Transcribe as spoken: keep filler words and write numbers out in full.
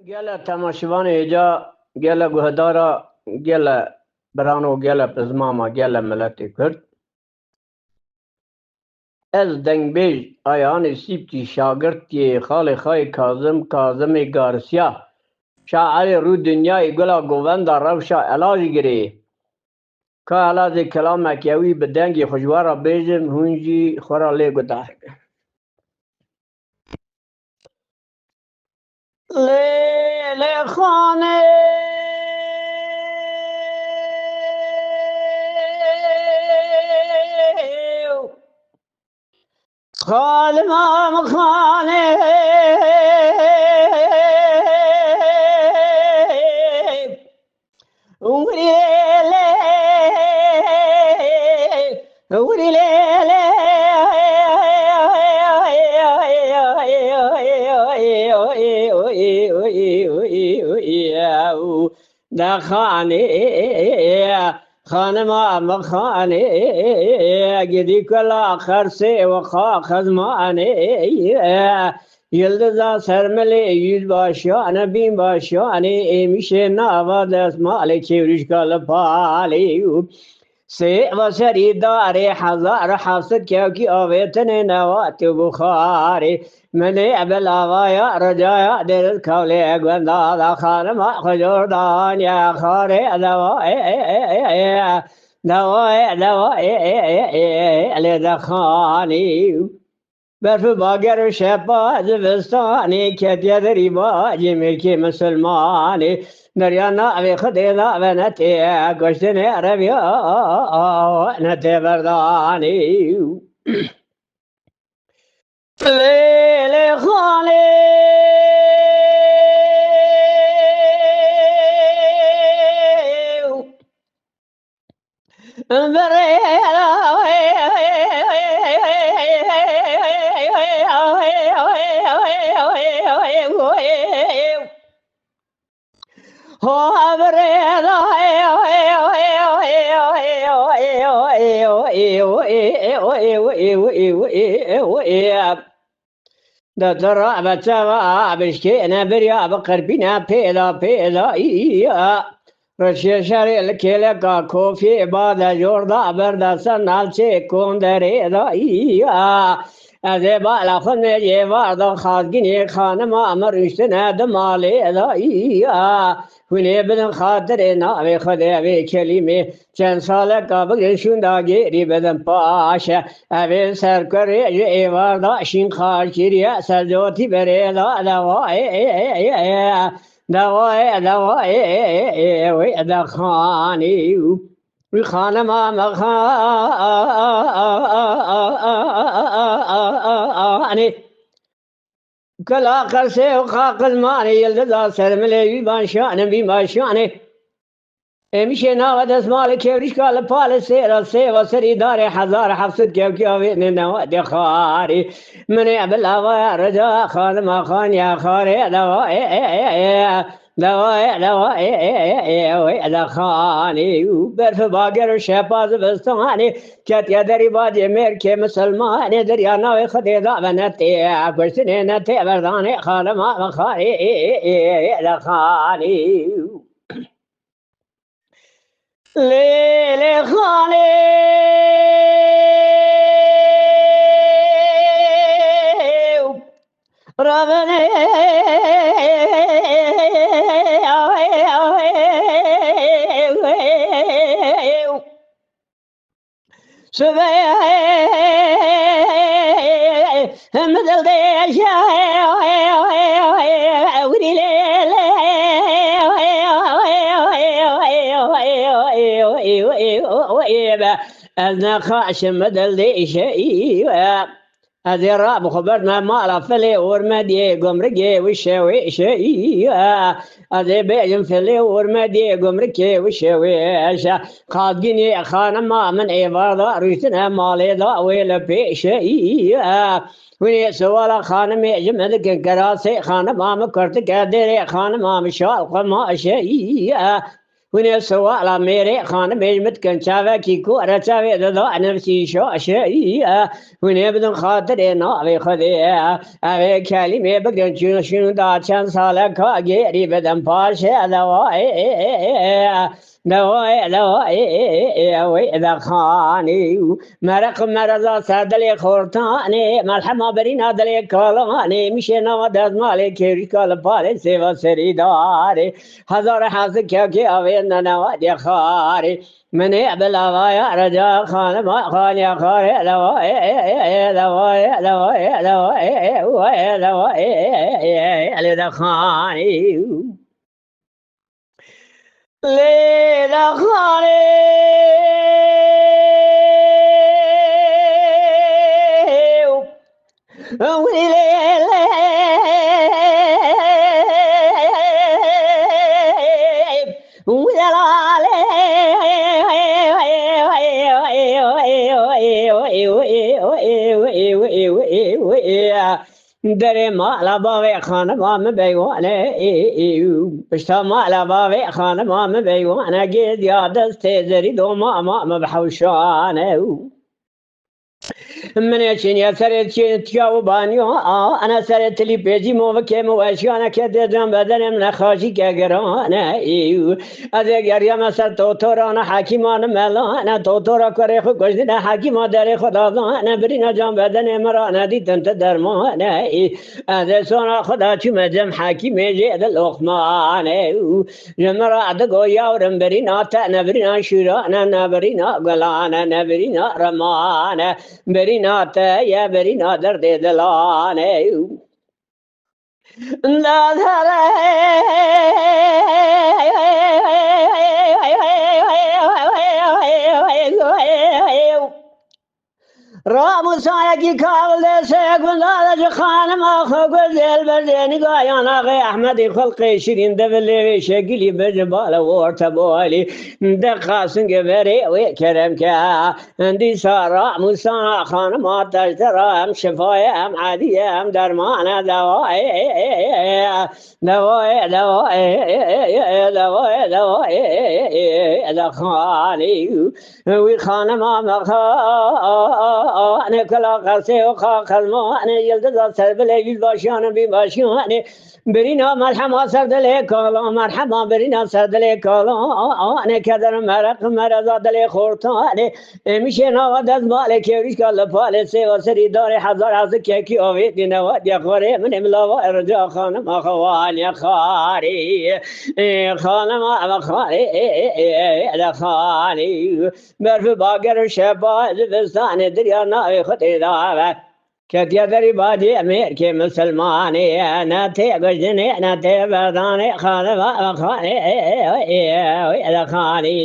Gele temaşevanê hêja, gele guhdara, gele birano, gele pizmama, gele miletê Kurd. Ez dengbêj Ayhanê Sîptî, şagirtiyê xalê xayê Kazim, Kazimê Garsiya, şairê rû dinyayê, gula govenda rewşa Elajgirê. Ka ez ê kelamek ewî bi dengê xwe ji we re bêjim, hûn jî xwe re lê guhdar bikin. Lê, lê xanê, xalim am xanê. Wirî lê, wirî lê lê. De xanê, xanima min xanê, gidî kula xersê û xa xizmanê. Yildiza ser milê yüz başanê, bin başanê, êmişê nava destmalê, kêwrîşka li palê û sê ve serî darê, hezar heft sed kewkî avêtinê, newatê buxarê. Milê bi lavaya ricaya dêriz kewlê gunda da, xanima xwe jor daniye xarê, dewayê, dewayê, dewayê lê dexanî. Berf û bager û şepa zivistanê, ketiye derî bacê mêrkê misilmanê. Derya navê Xwedê da venetê, goştinê erebiya netê berdanê. Lê, lê xanê. De tu rabe çava bişkêne, birya biqirpîne pêda pêda, î, î, î, î. Reşê şerê li kêleka kofiyê bade jor da, berde ser navçê konderê da, î, î, î. Ez ê bala xwe nêcê varda, xazgînê xanima min rûştine di malê da, î, î, î. Hûn ê bidin xatirê navê Xwedê, vê kelîmê çend saleka bigrin şûnda gêrî bidin paşe. Evê serkurê ji êvarda şîn xaş kiriye, ser cotî berê da dewayê, dewayê, dewayê wê dexanî. Wî xanima mexanê. Kela qersê û qaqizmanê, yildiza ser milê wî başanê, wî başanê. Êmişê nava destmalê, kewrîşka li palê sêra, sê ve serî darê, hezar heft sed kewkî avêtinê, newatê xarê. Min ê bi lavaya rica xanima xaniya xarê, dewayê, dewayê, dewayê wê dexanî. Û berf û bager û şepa zivistanê, ketiye derî bacê mêrkê misilmanê. Derya navê Xwedê da venetê, kuştinê netê berdanê, xanima min xarê dexanî. Lê, lê xanê, ravenê. Sibê min dil dêşe, wirî lê lê. Ez nexaşim min dil dêşe. Ez ê rabixwe berdime mala filê ormediyê, gomrigê wişe wêşe. Ez ê bêjim filê ormediyê, gomrikê wişe wêşe. Qadgînê xanima min êvarda, rûştine malê da wê li pêşe. Hûn ê siwala xanimê ji min dikin, kerasê xanima min kurtike, dêrê xanima min şal xwe maşe. Hûn ê siwala mêrê xanimê ji min dikin çavekî ku re çavê dida nefsî şaşe. Hûn ê bidin xatirê navê Xwedê. Ev ê kelîmê bigrin çûn şûn da çend sale ka gêrî bidin paşê dewayê. Dewayê, dewayê, wê dexanî. Mereq mereza ser dilê xortanê, melhema berîna dilê kalanê, mişê nava dezmalê kêrîka li palê sêva serî darê. Hezar hezikek ê avê nenewa dê xarê. Min ê bi lavaya reca xanima xaniya xarê dewayê, dewayê, dewayê, dewayê, dewayê, lê dexanî. Lê dexanê. Derê mala bavê xanima min beywane. Pişta mala bavê xanima min beywane. Gêdiya destê zerî doma ma min bihewşane. Min ê çîniye serê çî tiya û baniya, a, ene serê tilî pêcî movikê min weşiyane ke dê can bedenê min e xaşîke girane. Ez ê geriyame ser totorana hekîmane melane, totora kurê xwe kuştine, hekîma derê xwe dadane, birîna can bedenê min ra nedîtin ti dermane. Ez ê sona xwe da çûme cem hekîmê jê di loqmane. Ji min re digo yawrim birîna te, ne birîna şîrane, ne birîna gulane, ne birîna remane, birîna te ye, birîna derdê dilane. Ramûsayekî kavil dê sê gundar ji xanima xwe got, zêl ber zêniga yan axê Ehmedî xulqê şirîn de bi lêvê şekilî bi ji bala orte bolî de qasingê berê wê kerem ke. Dîsa ramûsana xanima teşte ra em şifayê, em ediyê, em dermane dewayê. Dewayê, dewayê, dewayê, dewayê, dexanî. Wî xanima me xane kula qesê û xaxezmane yildiza ser bilê yüzbaşiyane, binbaşiyane. Birîna merhema ser dilê kala, merhema birîna ser dilê kala. Ane keder mereq mereza dilê xortane. Êmişê nava dezmalê kêwrîşka li palê sêva serî darê hezar hezikekî avêtî newa diye xwarê min ê milava erca xanima xewaniye xarê. Ê xanima eve xarê, ê, ê, ê, ê, ê, ê, xarê. Berf û bager û şeba zivistanê dirya navê Xwedê dave. Ketiye derî bacê mêrkê misilmanê, ne tê gujinê, ne tê berdanê, xanima eve xarê, ê, ê, ê, ê, ê, ê, xarê.